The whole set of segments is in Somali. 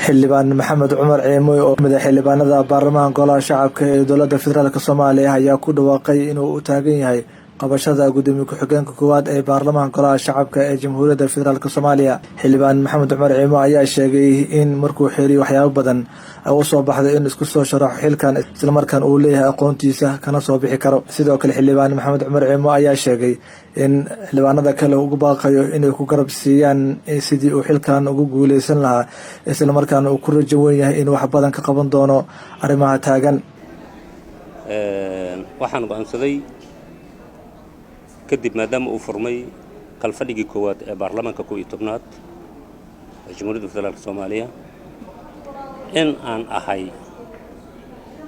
Xildhibaan Maxamed Cumar Ciimoy oo kamid ah xildhibaanada baarlamaanka Golaha Shacabka ee Dowladda Federaalk Soomaaliya ayaa ku dhawaaqay inuu u taagan yahay qabashada gudoomiye ku-xigeenka koowaad ee baarlamaanka Golaha Shacabka ee Jamhuuriyadda Federaalk Soomaaliya. Xildhibaan Maxamed Cumar Ciimoy ayaa sheegay in markuu xeeriyo waxyaabo badan ay u soo baxday in isku soo sharaxo xilkan, islamarkaana uu leeyahay aqoontiisa kana soo bixi karo. Sidoo kale, Xildhibaan Maxamed Cumar Ciimoy ayaa sheegay in xildhibaanada kale ugu baaqayo inay ku garab siiyaan sidii uu xilkan ugu guuleysan lahaa, islamarkaana uu ku rajo weyn yahay in wax badan ka qaban doono arrimaha taagan. Waxaan go'aansaday kadib, maadaama uu furmay kalfadhigii koowaad ee baarlamaanka 11aad ee Jamhuuriyadda Federaalka Soomaaliya, in aan ahay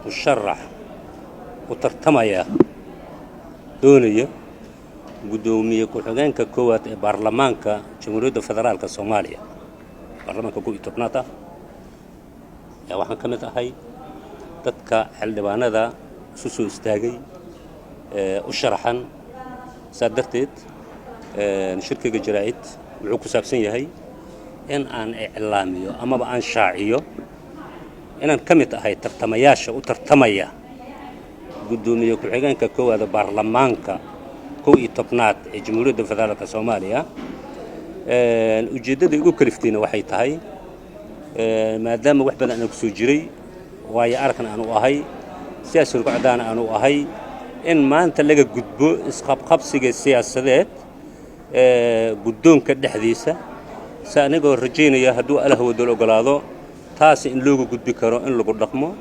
musharax u tartamaya, doonaya guddoomiye ku-xigeenka koowaad ee baarlamaanka Jamhuuriyadda Federaalka Soomaaliya, baarlamaanka 11aad ah. Ayaa waxaan ka mid ahay dadka xildhibaanada isu soo istaagay ee u sharaxan. Saa darteed, shirkiga jaraa'id wuxuu ku saabsan yahay in aan iclaamiyo amaba aan shaaciyo inaan ka mid ahay tartamayaasha u tartamaya guddoomiye ku-xigeenka koowaada baarlamaanka 11aad ee Jamhuuriyadda Federaalka Soomaaliya. Ujeeddada igu kaliftayna waxay tahay, maadaama wax badan aan ku soo jiray, waayo aragna aan u ahay, siyaasi rugcadaana aan u ahay, in maanta laga gudbo isqabqabsiga siyaasadeed guddoonka dhexdiisa, se anigoo rajaynaya, hadduu Allah wadol ogolaado, taasi in looga gudbi karo in lagu dhaqmo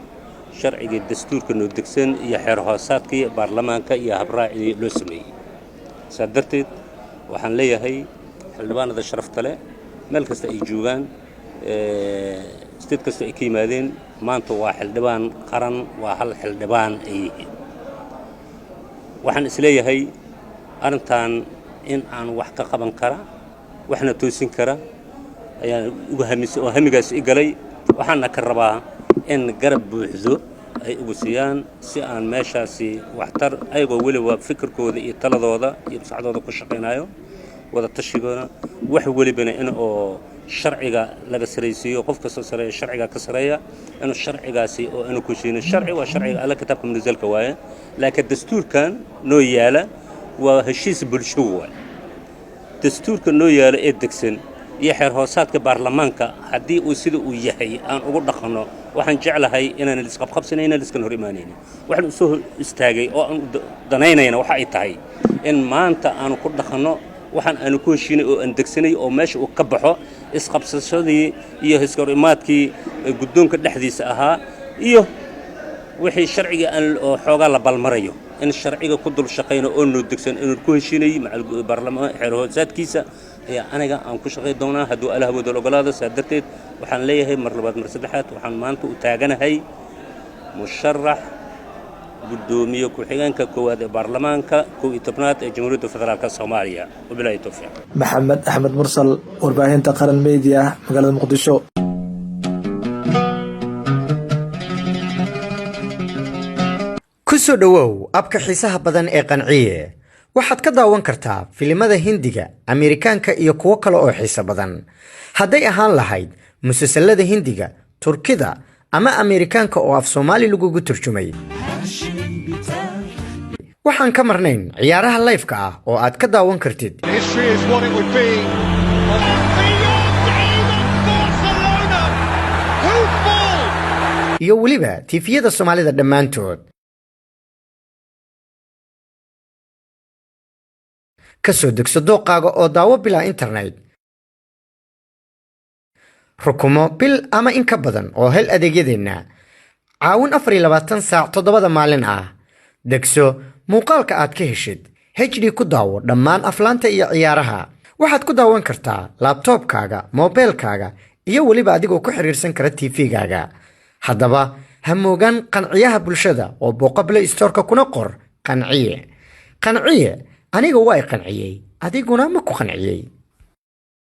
sharcigii dastuurka noo degsan iyo xeer hoosaadkii baarlamaanka iyo habraacii loo sameeyey. Saa darteed, waxaan leeyahay xildhibaanada sharafta leh, meel kasta ay joogaan, state kasta ay ka yimaadeen, maanta waa xildhibaan qaran, waa hal xildhibaan ay yihiin. Waxaan isleeyahay arrintan in aan wax ka qaban kara, waxna toosin kara ayaan uga hamisay oo hamigaas i galay. Waxaana ka rabaa in garab buuxdo ay ugu siiyaan si aan meeshaasi waxtar, ayagoo weliba fikirkooda iyo taladooda iyo maskaxdooda ku shaqaynayo, wada tashigooda, wax welibana in oo sharciga laga saraysiiyo. Qof kastoo sareeya sharciga ka sareeya, inuu sharcigaasi oo aanu ku sheegin. Sharci waa sharciga Alla, kitaabka munazalka waaye, laakiin dastuurkan noo yaala waa heshiis bulsho waaye. Dastuurka noo yaala ee degsan iyo xeer hoosaadka baarlamaanka, haddii uu sida uu yahay aan ugu dhaqanno, waxaan jeclahay inaan lisqabqabsanayna, liskan hor imaanaynin. Waxaan u soo istaagay oo aan danaynayna waxa ay tahay in maanta aanu ku dhaqanno waxaan aanu ku heshiinay oo aan degsanay, oo meesha uu ka baxo isqabsashadii iyo iskahorimaadkii guddoonka dhexdiisa ahaa iyo wixii sharciga aan oo xoogaa la balmarayo, in sharciga ku dul shaqayno oo noo degsan inuu ku heshiinayay maca baarlamaan xeer hoosaadkiisa ayaa aniga aan ku shaqay doonaa, hadduu Allah wadal ogolaado. Saa darteed, waxaan leeyahay mar labaad, mar saddexaad, waxaan maanta u taaganahay musharax guddoomiye ku-xigeenka koowaad ee baarlamaanka 11aad ee Jamhuuriyadda Federaalka Soomaaliya. Wabilaahi towfiiq. Maxamed Axmed Mursal, warbaahinta Qaran Media, magaalada Muqdisho. Ku soo dhowow app-ka xiisaha badan ee Qanciye. Waxaad ka daawan kartaa filimada Hindiga, Ameerikaanka iyo kuwo kale oo xiiso badan. Hadday ahaan lahayd musalsalada Hindiga, Turkida ama Ameerikaanka oo af Soomaali lagugu turjumay. Waxaan ka marnayn ciyaaraha live-ka ah oo aad ka daawan kartid History is what it would be. Barcelona, who fall. Iyo weliba TV-yada Soomaalida dhammaantood. Ka soo degso dooqaaga oo daawo bilaa internet. Rukumo bil ama in ka badan oo hel adeegyadeenna caawin 24 saac, 7-da maalin ah. Degso muuqaalka aad ka heshid, HD ku daawo dhammaan aflaanta iyo ciyaaraha. Waxaad ku daawan kartaa laptop-kaaga, moobeelkaaga iyo weliba adigoo ku xiriirsan kara TV-gaaga. Haddaba ha moogaan Qanciyaha Bulshada oo booqo Play Store-ka kuna qor Qanciye. Qanciye aniga waa i qanciyey, adiguna ma ku qanciyey?